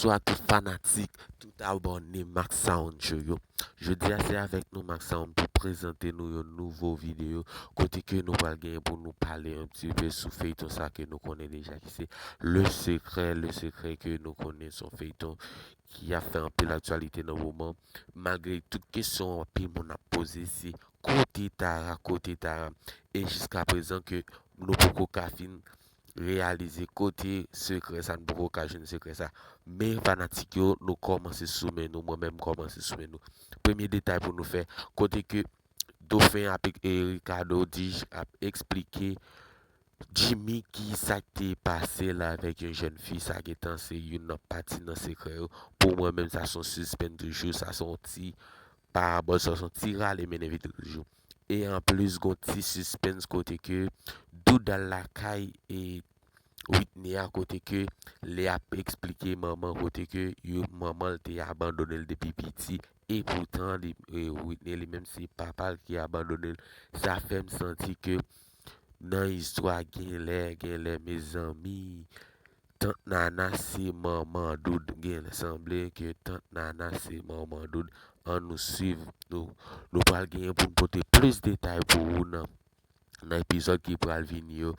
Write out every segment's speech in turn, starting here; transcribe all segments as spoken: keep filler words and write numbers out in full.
Bonjou a tout fanatik, tout abòne Max Sound Show yo. Jodi a se avèk nou Max Sound pou prezante nou yon nouvo videyo kote ke nou pral genyen pou nou pale yon ti pe sou feyton sa ke nou konnen deja ki se Le Secret, Le Secret ke nou konnen se yon feyton ki ap fè anpil aktyalite nan moman. Malgre tout kesyon anpil moun ap poze se kote Tara, kote Tara. E jiska prezan ke nou poko ka fin reyalize kote sekrè sa, nou poko ka jwenn sekrè sa. Men fanatik yo, nou kòmanse sou men nou, mwen menm kòmanse sou men nou. Premye detay pou nou fè, kote ke Dofen ap ek-, e Ricardo di ap eksplike Jimmy ki sa k te pase la avèk yon jèn fi, sa gentan se youn nan pati nan sekrè yo. Pou mwen menm, sa se yon sispenn toujou, sa se yon ti parabòl, sa se yon ti rale mennen vide toujou. E anplis, gon ti sispenn kote ke Dood al lakay e Whitney a, kote ke li ap eksplike manman, kote ke yo, manman l te abandone l depi piti. E poutan, li, e Whitney li menm se papa l ki abandone l. Sa fè m santi ke nan istwa, genlè, genlè, mezanmi, Tant Nana se manman Dood. Genlè sanble ke Tant Nana se manman Dood. Ann nou swiv. Nou, nou pral genyen pou n pote plis detay pou ou nan, nan epizòd ki pral vini yo.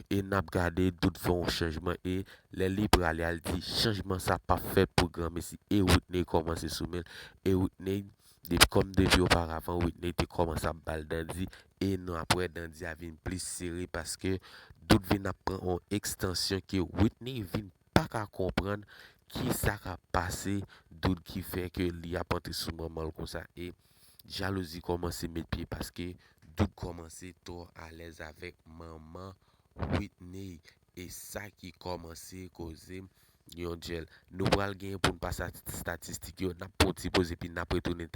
E n ap gade Dood fè yon chanjman. E lè li prale a, l di chanjman sa p ap fèt pou granmesi. E Whitney kòmanse sou men l. E Whitney, depi, kòm depi oparavan, Whitney te kòmanse ap ba l dandi. E nou ap wè dandi a vin plis sere paske Dood vin ap pran yon ekstansyon ke Whitney vin pa ka konprann ki sa k ap pase Dood ki fè ke li ap antre sou manman l konsa. E jalouzi kòmanse met pye paske Dood kòmanse twò alèz avèk manman Whitney. E sa ki kòmanse koze yon djèl. Nou pral genyen pou n pase a statistik yo, n ap pran yon ti poz epi n ap retounen.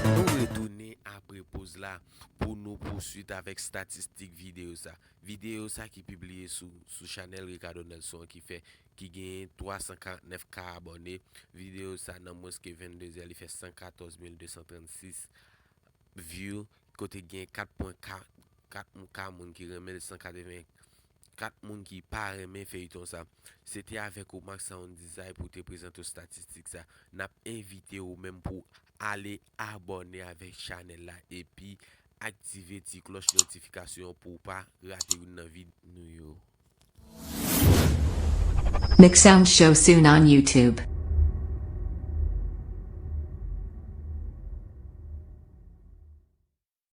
Nou retounen apre poz la pou nou pouswit avèk statistik videyo sa. Videyo sa ki pibliye sou, sou chanèl Ricardo Nelson ki fè, ki genyen twa san karant nèf K abòne. Videyo sa nan mwens ke vennde zè, li fè san katòz mil de san trannsis view, kote gen kat pwen kat K moun ki renmen l, san katreven kat moun ki pa renmen feyton sa. Se te avèk ou Max Sound Design pou te prezante w statistik sa. N ap envite ou menm pou ale abòne avèk chanèl la epi aktive ti klòch notifikasyon pou w pa rate youn nan vid nou yo. Mix Sound Show soon on YouTube.